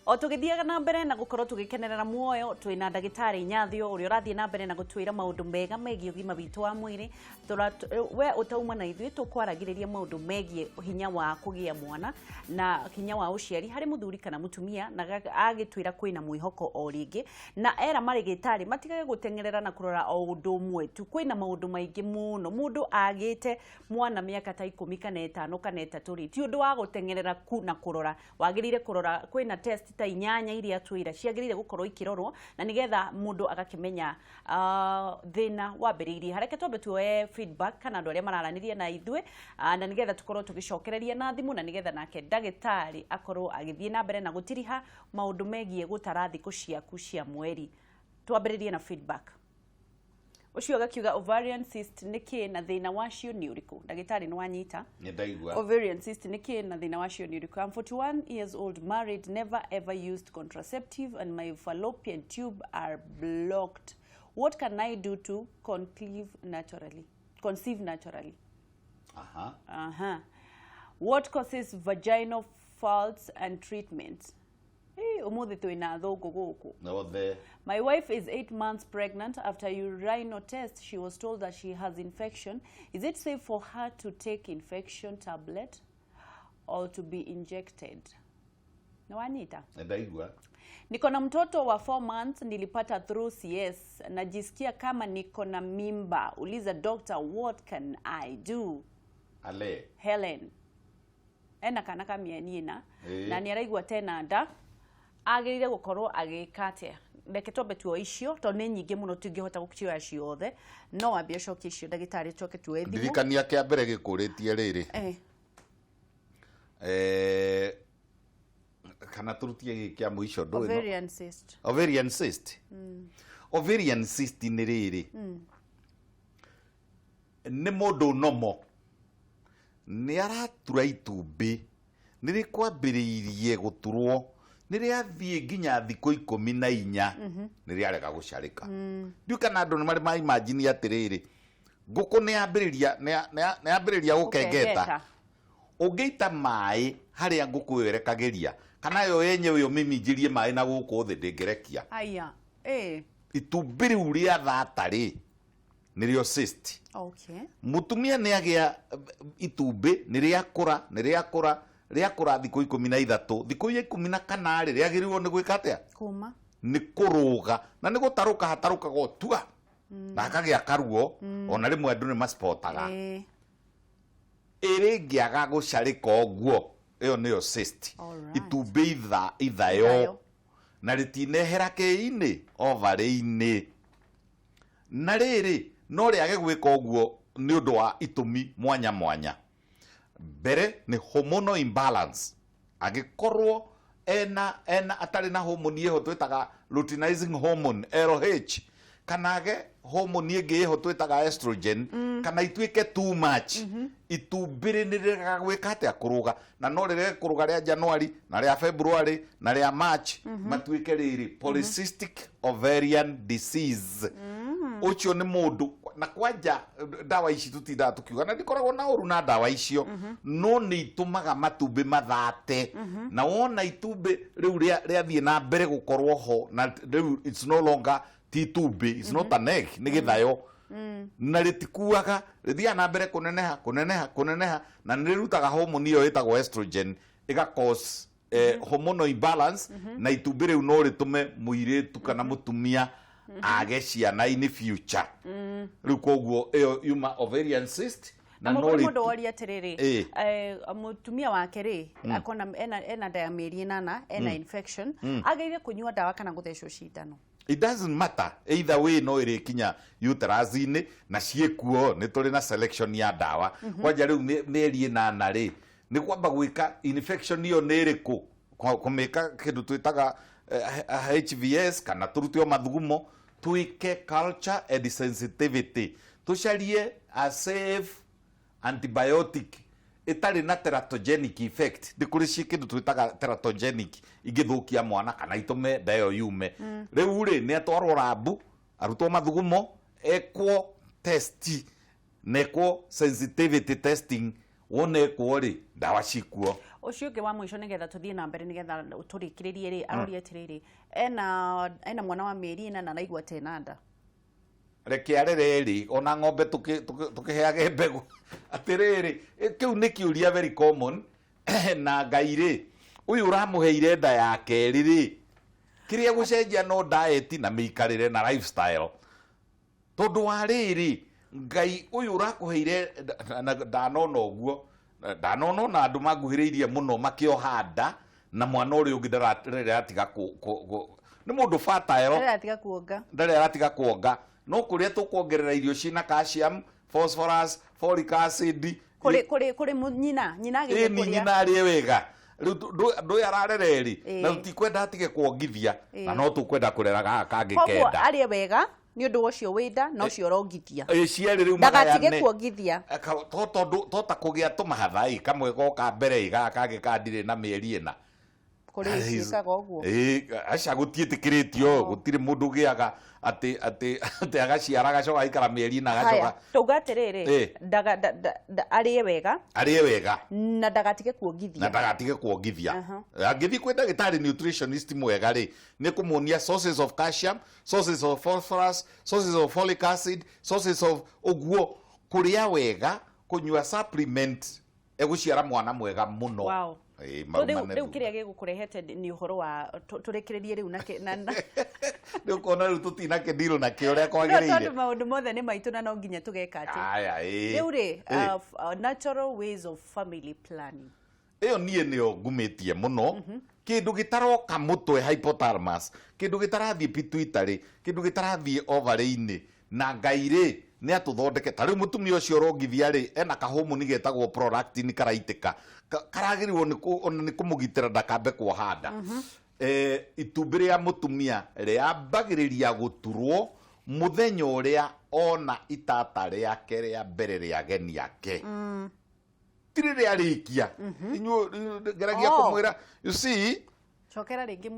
O tũgĩthiaga na mbere na gũkorwo tũgĩkenerera muoyo, twĩna ndagĩtarĩ Nyathio ũrĩa ũrathiĩ na mbere na gũtwĩra maũndũ mega megiĩ ũgima witũ wa mwĩrĩ. We ũtauma na ithuĩ, tũkwaragĩrĩria maũndũ megiĩ hinya wa kũgĩa mwana na hinya wa ũciari harĩ mũthuri kana mũtumia, na agĩtwĩra kwĩna mwĩhoko o rĩngĩ, na era marĩgĩtarĩ matigage gũteng'erera na kũrora o ũndũ ũmwe tu. Kwĩna maũndũ maingĩ mũno. Mũndũ agĩte mwana mĩaka ta 10 kana 5 kana 3 rĩ, ti ũndũ wa gũteng'erera ku na kũrora. Wagĩrĩire kũrora kwĩna test ta 8 iria twĩra ciagĩrĩire gũkorwo ikĩrorwo, na nĩgetha mũndũ agakĩmenya thĩna wambĩrĩirie. Hareke twambe tuoe feedback kana andũ arĩa mararanĩria na ithuĩ, na nĩgetha tũkorwo tũgĩcokereria na thimũ, na nĩgetha nake ndagĩtarĩ akorwo agĩthiĩ na mbere na gũtiriha maũndũ megiĩ gũtara thikũ ciaku cia mweri. Twambĩrĩrie na feedback. Ũcio agakiuga, ovarian cyst nĩ kĩ na thĩna wacio nĩ ũrĩkũ? Ndagĩtarĩ, nĩ wanyita? Nĩ ndaigua. Ovarian cyst nĩ kĩ na thĩna wacio nĩ ũrĩkũ? I'm 41 years old, married, never ever used contraceptive and my fallopian tube are blocked. What can I do to conceive naturally? Conceive naturally. Aha. What causes vaginal faults and treatment? Hey, umuthi twina thũngũ gũkũ. Othe. My wife is 8 months pregnant. After urinal test, she was told that she has infection. Is it safe for her to take infection tablet or to be injected? Nawanyita? Nĩ ndaigua. Niko na mtoto wa 4 months, nilipata through CS. Najisikia kama niko na mimba. Uliza doctor, what can I do? Ale. Helen. Ena kana ka mĩeri 4 na nĩ araigua tena nda, agĩrĩire gũkorwo agĩka atĩa? Reke twambe tuoe icio tondũ nĩ nyingĩ mũno, tũtingĩhota gũcioya ciothe. No wambe ũcokie icio, ndagĩtarĩ, tũcoke tuoe thimũ. Ndirikania kĩa mbere gĩkũrĩtie rĩrĩ. Kana tũrutie gĩkĩ kĩa mũico ndũĩ Ovarian cyst. Ovarian cyst. Ovarian cyst nĩ rĩrĩ, nĩ mũndũ nomo nĩ aratura itumbĩ, nĩ rĩkwambĩrĩirie gũturwo, nĩ rĩathiĩ nginya thikũ 14, nĩ rĩarega gũcarĩka. Ndiũ kana andũ nĩ marĩ ma imagine atĩrĩrĩ, ngũkũ nĩ yambĩrĩria nĩ yambĩrĩria gũkengeta. Gũkengeta. Ũngĩita maĩ harĩa ngũkũ ĩyo ĩrekagĩria, kana yo yenyewe ũmĩminjĩrie maĩ na gũkũ thĩ, ndĩngĩrekia. Aya, eh. Itumbĩ rĩu rĩa thata rĩ, nĩrĩo cyst. Mũtumia nĩ agĩa itumbĩ, nĩ rĩakũra, nĩ rĩakũra, rĩakũra thikũ 13, thikũ ya 14 rĩ, rĩagĩrĩirwo nĩ gwĩka atĩa? Kuma. Nĩ kũrũga, na nĩ gũtarũka hatarũkaga o tua, na hakagĩa karuo, ona rĩmwe andũ nĩ maspotaga. Ĩrĩ ngĩaga gũcarĩka ũguo, ĩyo nĩyo cyst. Itumbĩ ithayo. Ithayo. Na rĩtinehera kĩ-inĩ ovary-inĩ. Na rĩrĩ, no rĩage gwĩka ũguo nĩ ũndũ wa itũmi mwanya mwanya. Mbere nĩ hormonal imbalance. Angĩkorwo ena atarĩ na hormone ĩho twĩtaga luteinizing hormone, LH, kana age hormone ĩngĩ ĩho twĩtaga estrogen, kana ituĩke too much, itumbĩ nĩ rĩregaga gwĩka atĩa? Kũrũga. Na no rĩrege kũrũga rĩa January na rĩa February na rĩa March, matuĩke rĩrĩ polycystic ovarian disease. Ũcio nĩ mũndũ na kwanja ndawa ici tũtindaga tũkiuga, na ndikoragwo na ũru na ndawa icio, no nĩ itũmaga matumbĩ mathate. Na wona itumbĩ rĩu rĩathiĩ na mbere gũkorwo ho, na rĩu it's no longer ti itumbĩ, it's not an egg, nĩ gĩthayo, na rĩtikuaga, rĩthiaga na mbere kũneneha, kũneneha, kũneneha, na nĩ rĩrutaga hormone ĩyo ĩtagwo estrogen, ĩga cause hormonal imbalance, na itumbĩ rĩu no rĩtũme mũirĩtu kana mũtumia age ciana in future. Rĩu koguo ĩyo yuma ovarian cyst. Na no mũndũ rĩtu- mũndũ woria atĩrĩrĩ, mũtumia wake rĩ, akona ena nda ya mĩeri 8, ena infection, agĩrĩire kũnyua ndawa kana gũthecwo cindano? It doesn't matter either way, no ĩrĩkinya uterus-inĩ na ciĩkuo. Nĩ tũrĩ na selection ya ndawa. Kwanja rĩu mĩeri 8 rĩ, nĩ kwamba gwĩka infection ĩyo nĩ ĩrĩkũ, kũmĩka kĩndũ twĩtaga HVS, kana tũrute o mathugumo, twĩke culture and sensitivity, tũcarie a safe antibiotic ĩtarĩ na teratogenic effect. Nĩ kũrĩ ci kĩndũ twĩtaga teratogenic ingĩthũkia mwana kana itũme nda ĩyo yume. Rĩu rĩ, nĩ atwarwo lab, arutwo mathugumo, ekwo test na ekwo sensitivity testing. Wona ekwo rĩ, Ndawa cikuo. Ũcio ũngĩ wa mũico, nĩgetha tũthiĩ na mbere, nĩgetha tũrĩkĩrĩrie rĩ, aroria atĩrĩrĩ, ena mwana wa mĩeri 4 na araigua ta ena nda. Reke arere rĩ, ona ng'ombe tũkĩheage mbegũ. Atĩrĩrĩ, kĩu nĩ kĩũria very common. Na Ngai rĩ, ũyũ ũramũheire nda ya kerĩ rĩ, kĩrĩa gũcenjia no diet na mĩikarĩre na lifestyle, tondũ wa rĩrĩ, Ngai ũyũ ũrakũheire ndanona ũguo, ndanona ona andũ manguhĩrĩirie mũno makĩoha nda na mwana ũrĩa ũngĩ ndarĩ aratiga nĩ mũndũ fertile. Ndarĩ atiga kuonga. Ndarĩ aratiga kuonga, no kũrĩa tũkuongerera irio ciĩna calcium, phosphorus, folic acid. Kũrĩ nyina agĩrĩire ĩni kũrĩa. Nyina arĩe wega. Rĩu ndũyũ ararera ĩrĩ na tũtikwenda atige kuongithia, na no tũkwenda kũrera gaka kangĩ Koguo kenda. arĩe wega nĩ ũndũ wa ũcio wĩ nda na ũcio ũrongithia. Ĩ, cierĩ rĩu Ndagatige magayane. kuongithia. To tondũ to ta kũgĩa tũmahatha ĩ, kamwe goka mbere ĩ, gaka kangĩ ka ndirĩ na mĩeri 4. Kũrĩ ciĩkaga ũguo. Ĩ, aca, gũtiĩtĩkĩrĩtio. Gũtirĩ mũndũ ũgĩaga atĩ agaciara, agacoka aikara mĩeri 4, Haya, agacoka. Tauga atĩrĩrĩ, ndaga arĩe wega. Arĩe wega. Na ndagatige kuongithia. Na ndagatige kuongithia. Angĩthiĩ kwĩ ndagĩtarĩ nutritionist mwega rĩ, nĩ kũmuonia sources of calcium, sources of phosphorus, sources of folic acid, sources of ũguo, kũrĩa wega, kũnyua supplement, egũciara mwana mwega mũno. Ĩ, So marumane rĩu thutha. Kĩrĩa gĩgũkũrehete nĩ ũhoro wa tũrĩkĩrĩrie rĩu na Rĩu kona rĩu tũtinakĩndirwo nakĩo ũrĩa No, kwagĩrĩire. tondũ maũndũ mothe nĩ maitũ na no nginya tũgeka atĩ. Aya, ĩ. Rĩu rĩ, natural ways of family planning. Ĩyo niĩ nĩyo ngumĩtie mũno. Kĩndũ gĩtaroka mũtwe, hypothalamus, kĩndũ gĩtarathiĩ pituitary, kĩndũ gĩtarathiĩ ovary-inĩ, na Ngai rĩ, nĩ atũthondeke. Ta rĩu mũtumia ũcio ũrongithia rĩ, ena kahormone getagwo prolactin karaitĩka. Karagĩrĩirwo ona nĩ kũmũgitĩra ndakambe kuoha nda. Itumbĩ rĩa mũtumia rĩambagĩrĩria gũturwo mũthenya ũrĩa ona itata rĩake rĩa mbere rĩa ageni ake. Ti rĩrĩa arĩkia. Inyuĩ ngeragia kũmwĩra, you see, Cokera rĩngĩ,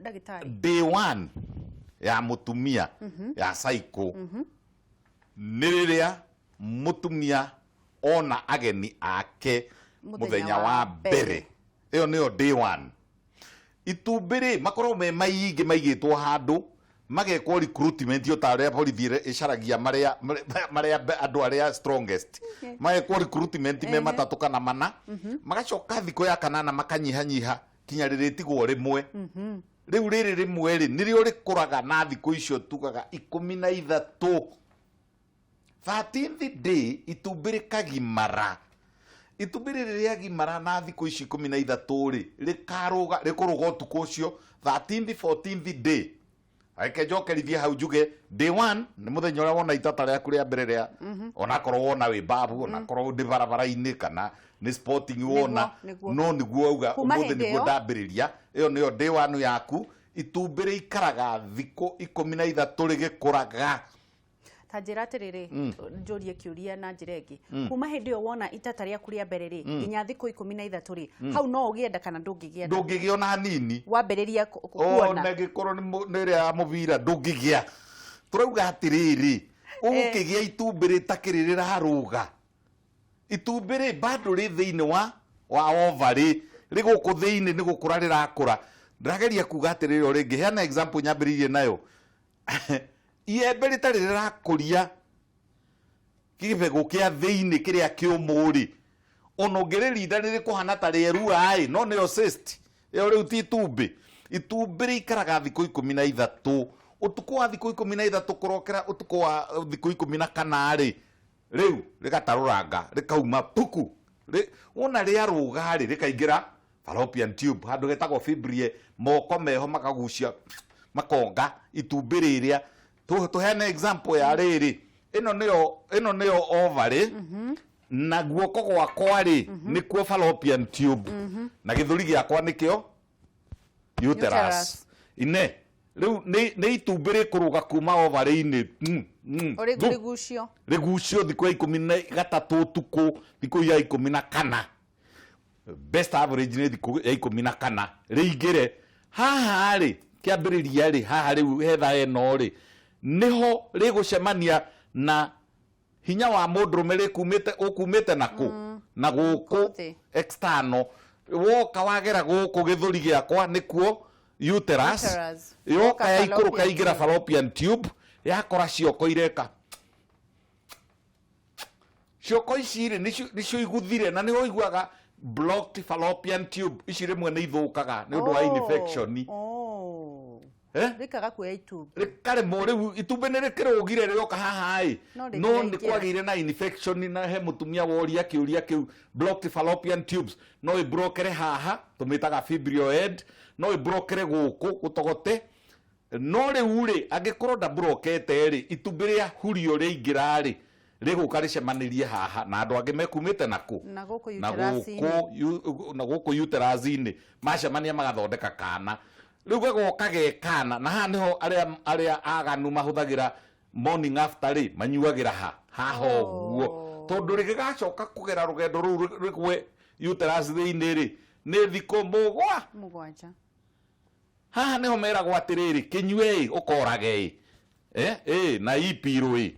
ndagĩtarĩ. Day one ya mũtumia ya cycle nĩ rĩrĩa mũtumia ona ageni ake mũthenya mũthenya wa wa mbere. Mbere. Ĩyo nĩyo day one. Itumbĩ rĩ, makoragwo me maingĩ maigĩtwo handũ, magekwo recruitment o ta ũrĩa borithi ĩcaragia marĩa andũ arĩa strongest, magekwo recruitment me matatũ kana mana, magacoka thikũ ya kanana makanyihanyiha kinya rĩrĩtigwo rĩmwe. Rĩu rĩrĩ rĩmwe rĩ, nĩrĩo rĩkũraga na thikũ icio tugaga 13, 13th day itumbĩ rĩkagimara. Itumbĩ rĩrĩ rĩagimara na thikũ ici 13 rĩ, rĩkarũga, rĩkũrũga ũtukũ ũcio 13th, 14th day. Reke njokerithie hau njuge day one nĩ mũthenya ũrĩa wona itata rĩaku rĩa mbere rĩa, onakorwo wona wĩ babu, onakorwo ndĩ barabara-inĩ kana nĩ sporting wona, no nĩguo wauga Kuma ũmũthĩ hĩndĩ nĩguo ĩyo. Ndambĩrĩria. Ĩyo nĩyo day one yaku. Itumbĩ rĩikaraga thikũ 13 rĩgĩkũraga. Ta njĩra atĩrĩrĩ, njũrie kĩũria na njĩra ĩngĩ. Kuma hĩndĩ ĩyo wona itata rĩaku rĩa mbere rĩ, nginya thikũ 13 rĩ, hau no ũgĩe nda kana ndũngĩgĩa nda? Ndũngĩgĩa ona hanini. Wambĩrĩria kuona. Ona gĩkorwo nĩ ĩrĩa ya mũbira, ndũngĩgĩa. Tũrauga atĩrĩrĩ, ũgũkĩgĩa itumbĩ rĩtakĩrĩ rĩrarũga. Itumbĩ rĩ, bado rĩ thĩinĩ wa ovary, rĩ gũkũ thĩinĩ nĩ gũkũra rĩrakũra. Ndĩrageria kuga atĩrĩrĩ, o rĩngĩ heana example nyambĩrĩirie nayo, iembe rĩtarĩ rĩrakũria kĩbegũ kĩa thĩinĩ kĩrĩa kĩũmũ rĩ, ona ũngĩrĩrinda rĩrĩkũhana ta rĩerua ĩ, no nĩyo cyst ĩyo rĩu ti itumbĩ. Itumbĩ rĩikaraga thikũ 13. Ũtukũ wa thikũ 13 kũrokera ũtukũ wa thikũ 14 rĩ, rĩu rĩgatarũranga, rĩkauma puku. Wona rĩarũga rĩ, rĩkaingĩra fallopian tube handũ hetagwo fimbriae, moko meho makagucia, makonga itumbĩ rĩrĩa. Tũheane example ya rĩrĩ, ĩno nĩyo ovary, na guoko gwakwa rĩ, nĩkuo fallopian tube, na gĩthũri gĩakwa nĩkĩo uterus. Uterus. Ine rĩu nĩ itumbĩ rĩkũrũga kuma ovary-inĩ thu. Rĩgucio. Rĩgucio thikũ ya 13 ũtukũ, thikũ ya 14, best average nĩ thikũ ya 14, rĩingĩre haha rĩ, kĩambĩrĩria rĩ haha rĩu hetha ĩno rĩ, nĩho rĩgũcemania na hinya wa mũndũrũme rĩkumĩte, ũkumĩte nakũ. Na gũkũ Gũkũ thĩ. External woka wagera gũkũ gĩthũri gĩakwa nĩkuo uterus. Uterus. Yoka Woka yaikũrũka fallopian ingĩra tube. Fallopian tube, yakora cioko ireka cioko ici rĩ nĩcio iguthire na nĩho ũiguaga blocked fallopian tube. Ici rĩmwe nĩ ithũkaga nĩ ũndũ wa infection. Oh. Eh? Rĩkaga kuoya itumbĩ. Rĩkaremwo rĩu itumbĩ nĩ rĩkĩrũgire rĩoka haha ĩ. No no nĩ rĩtiraingĩra. Kwagĩire na infection na he mũtumia woria kĩũria kĩu. Blocked fallopian tubes no ĩbrokere haha tũmĩtaga fibroid, no ĩbrokere gũkũ gũtogote. No rĩu rĩ, angĩkorwo ndabrokete rĩ, itumbĩ rĩa hurio rĩaingĩra rĩ, rĩgũka rĩcemanĩrie haha na andũ angĩ mekumĩte nakũ? Na gũkũ Na uterus-inĩ. Gũkũ na gũkũ uterus-inĩ macemania magathondeka kana. Rĩu gagoka ge kana na haha nĩho arĩa aganu mahũthagĩra morning after rĩ, manyuagĩra ha haha ũguo. Tondũ rĩgĩgacoka kũgera rũgendo rũu rĩgwe uterus thĩinĩ rĩ, nĩ thikũ mũgwa 7. Haha nĩho meragwo atĩrĩrĩ, kĩnyue ĩ ũkorage ĩ eh, ĩ na ipirũ ĩ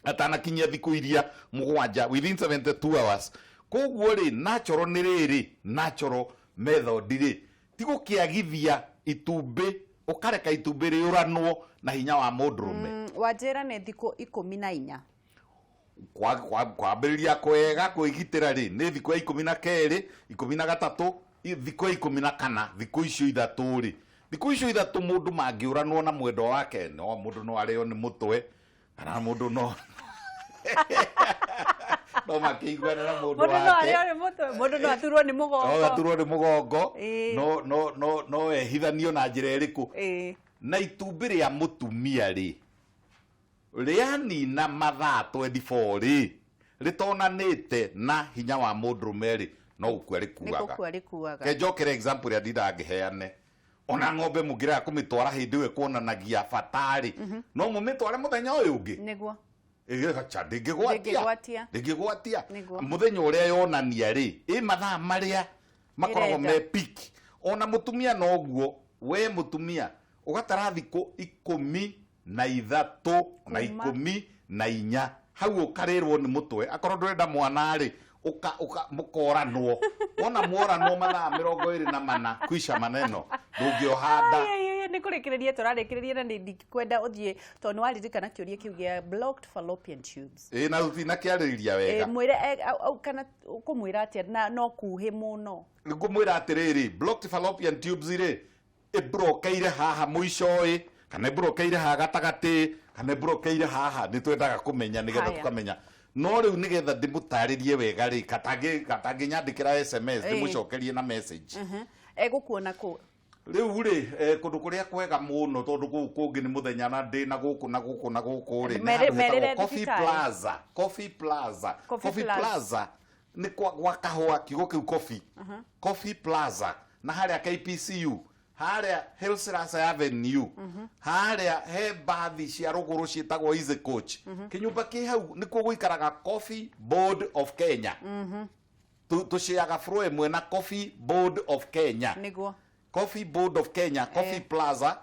atanakinyia thikũ iria 7, within 72 hours. Koguo rĩ, natural nĩ rĩrĩ, natural method rĩ, ti gũkĩagithia itumbĩ, ũkareka itumbĩ rĩũranwo na hinya wa mũndũrũme. Wanjĩra nĩ thikũ 14. Kwambĩrĩria kwega kwĩgitĩra rĩ, nĩ thikũ ya 12, 13, thikũ ya 14. Thikũ icio ithatũ rĩ, thikũ icio ithatũ mũndũ mangĩũranwo na mwendwa wake, no mũndũ no arĩo nĩ mũtwe kana mũndũ no makĩiguane na mũndũ Mũndũ no wake. arĩo nĩ mũtwe, mũndũ no aturwo nĩ No mũgongo. aturwo nĩ mũgongo. No ehithanio na njĩra ĩrĩkũ. Na itumbĩ rĩa mũtumia rĩ, rĩanina mathaa 24 rĩ, rĩtonanĩte na hinya wa mũndũrũme rĩ, no gũkua Nĩ rĩkuaga. Gũkua rĩkuaga. Ke njokere example ĩrĩa ndindaga ngĩheane. Ona ng'ombe mũngĩrega kũmĩtwara hĩndĩ ĩyo ĩkuonanagia bata rĩ, no mũmĩtware mũthenya ũyũ ũngĩ. Ĩgĩgacha ndĩngĩgwatia. Ndĩngĩgwatia. Ndĩngĩgwatia. Nĩguo. Mũthenya ũrĩa yonania rĩ, ĩ mathaa marĩa makoragwo Ĩrenda. me peak. Ona mũtumia noguo, we mũtumia ũgatara thikũ 13 na Kuma. 14 hau ũkarĩrwo nĩ mũtwe. Akorwo ndũrenda mwana rĩ, ũka ũka mũkoranwo. Wona mworanwo mathaa 24, kwisha maneno, ndũngĩoha nda. Nä kå rä kä rä ria tå rarä kä rä ria na nä ndikwenda å thiä tondå nä waririkana kä å ria kä u gä a blocked fallopian tubes. Ĩ, na tũtinakĩarĩrĩria wega. Mwä re kana kå mwä ra atä na no kuhä må no. Ngũmwĩra atĩrĩrĩ, blocked fallopian tubes rĩ, ĩbrokeire haha mũico ĩ, kana ĩbrokeire haha gatagatĩ, kana ĩbrokeire haha, nĩ twendaga kũmenya nĩgetha Haya. tũkamenya. No rĩu nĩgetha ndĩmũtarĩrie wega rĩ, katangĩnyandĩkĩra SMS, ndĩmũcokerie na message. Egå kuona kå? Rĩu rĩ, kũndũ kũrĩa kwega mũno, tondũ kũu kũngĩ nĩ mũthenya na ndĩ na gũkũ na gũkũ na gũkũ rĩ, nĩ handũ Merĩre hetagwo Coffee thibitarĩ. Plaza. Coffee Plaza. Coffee Coffee Plaza. Plaza nĩ kwa gwa kahũa, kiugo kĩu coffee. Coffee Plaza na harĩa KPCU, harĩa Hillside Avenue, harĩa he mbathi cia rũgũrũ ciĩtagwo Easy Coach, kĩnyũmba kĩ hau nĩkuo gũikaraga Coffee Board of Kenya. Tũciaga floor ĩmwe na Coffee Board of Kenya. Coffee Board of Kenya, Coffee Plaza,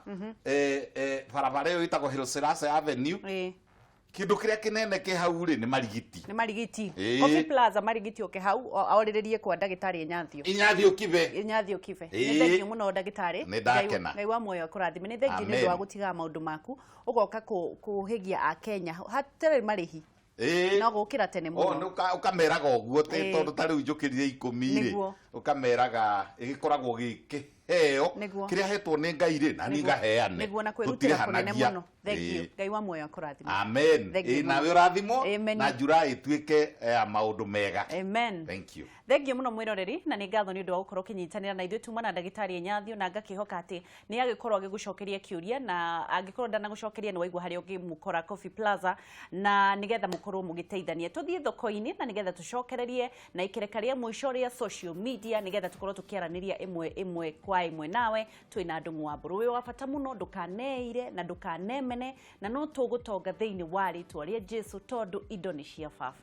barabara ĩyo ĩtagwo Hillside Avenue. Kĩndũ kĩrĩa kĩnene kĩ hau rĩ, nĩ marigiti. Nä marigiti. Coffee Plaza, marigiti oke hau orä rä rie kwa ndagätarä Nyathio. Inyathio Kibe. Nyathio Kibe. Nä thengio må no ndagätarä. Nĩ ndakena. Ngai wa muoyo akårathime. Nä thengio nä Amen. å ndå wa gå tigaga maå ndå maku å goka kå hä gia a Kenya hatarä marä hi. No gå kä ra tene O, må nĩ no. ũkameraga ũguo tondũ ta rĩu njũkĩrire 10 rĩ, ũkameraga ĩgĩkoragwo gĩ kĩheo kĩrĩa hetwo nĩ Ngai rĩ, na niĩ ngaheane. Nĩguo na kwĩrutĩra kũnene Tũtirĩhanagia. mũno. Thengio. Ngai wa muoyo akũrathime. Amen. Thank you Ĩ, nawe mũno. ũrathimwo Amen. na July ĩtuĩke ya maũndũ mega. Amen. Thank you. Thengio muno mwiroreri, na nä ngatho nä å ndå wa gå korwo å kä nyitanä ra na ithuä. Tuma na ndagätarä Nyathio na ngakä hoka atä nä agä korwo agä gå cokeria kä å ria, na angä korwo ndanagå cokeria nä waigua harä a å ngä må kora Coffee Plaza, na nä getha må korwo må gä teithania. Tå thiä thoko-inä na nä getha tå cokererie na ikereka rĩa mũico rĩa social media, nä getha tå korwo tå kä aranä ria ĩmwe ĩmwe kwa ĩmwe nawe. Twĩ na Ndũng'ũ wa Mbũrũ wĩ wa bata mũno. Ndũkaneire na ndũkanemene, na no tũgũtonga thĩinĩ wa rĩtwa rĩa Jesu, tondũ indo nĩ cia baba.